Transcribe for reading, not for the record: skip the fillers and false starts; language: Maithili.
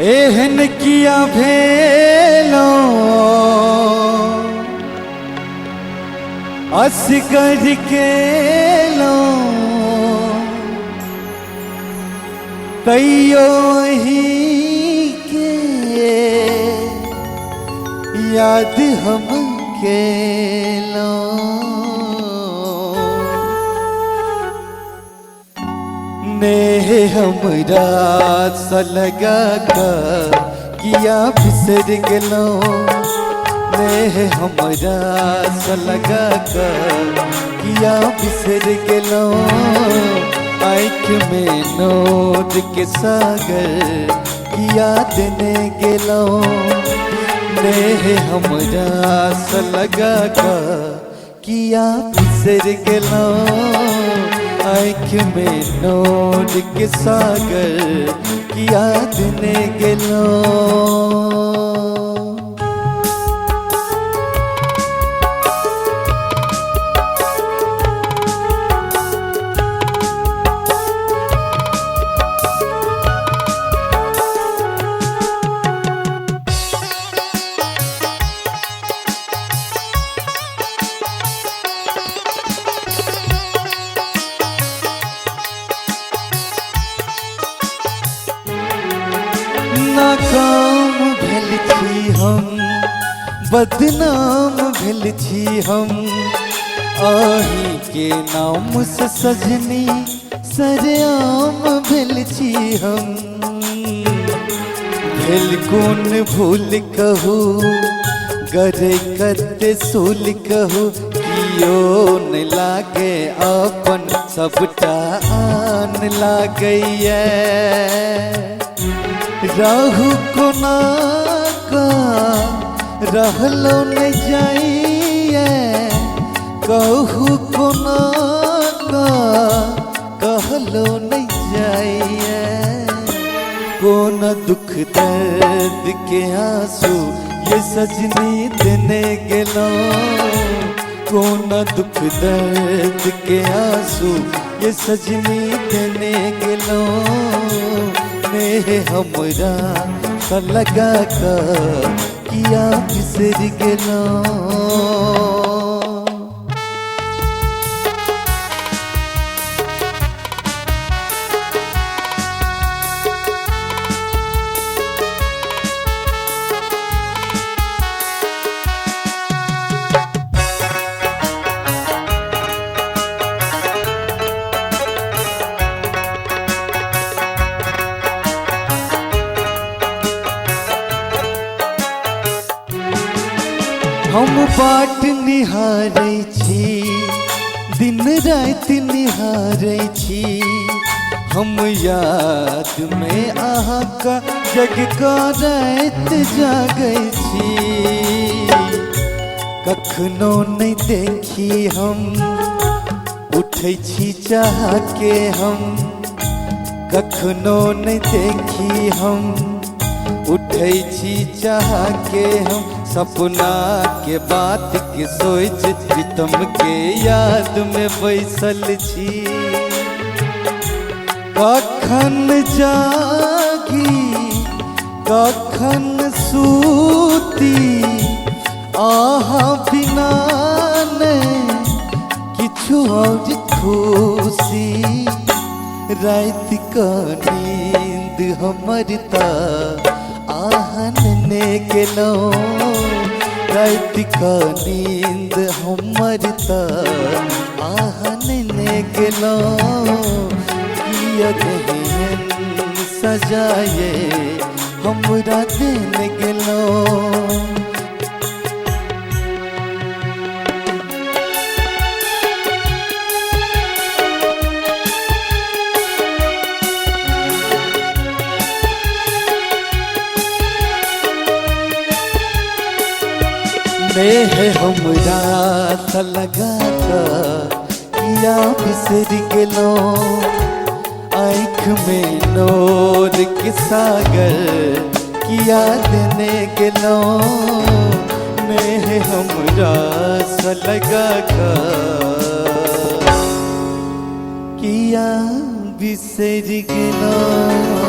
एहन किया भेलो असगर केलो तैयो अहीं के याद हम केलो। नेह हमरा सँ लगा कऽ किया बिसरि गेलहुँ, नेह हमरा सँ लगा कऽ किया बिसरि गेलहुँ। आँखिमे नोर के सागर किया देने गेलहुँ, नेह हमरा सँ लगा कऽ किया बिसरि गेलहुँ। आँखिमे नोर के सागर किया देने गेलहुँ। नाकाम भेल छी हम, बदनाम भेल छी हम, अहीं के नाम से सजनी सरेआम भेल छी हम। भेल कोन भूल कहू, गरे कते सूल कहू, कियो न लागे अपन सबटा आन लागैया। रहू कोना का रहलो न जाइए, कहू कोना का कहलो न जाइए। कोना दुख दर्द के आंसू ये सजनी देने गेलो, कोना दुख दर्द के आंसू ये सजनी देने गेलो। नेह हमरा सँ लगा कऽ किया बिसरि गेलहुँ। हम बाट निहारै छी, दिन राति निहारै छी, हम याद में अहाँके जग कऽ राति जागै छी। कखनो नहि देखी हम उठै छी चाह के हम, कखनो नहि देखी हम उठै छी चाह के हम। सपना के बात के सोच प्रीतम के याद में बैसल छी। कखन जागी कखन सूती अहाँ बिना ने किछु और खुशी। राति क नींद हमर त आहन ने गेलहुँ, राति क नींद हमर त आहन ने गेलहुँ। किया देहन सजाए हमरा देन गेलहुँ। नेह हमरा सँ लगा कऽ किया बिसरि गेलहुँ, आँखिमे नोर के सागर किया देने गेलहुँ। नेह हमरा सँ लगा कऽ किया बिसरि गेलहुँ।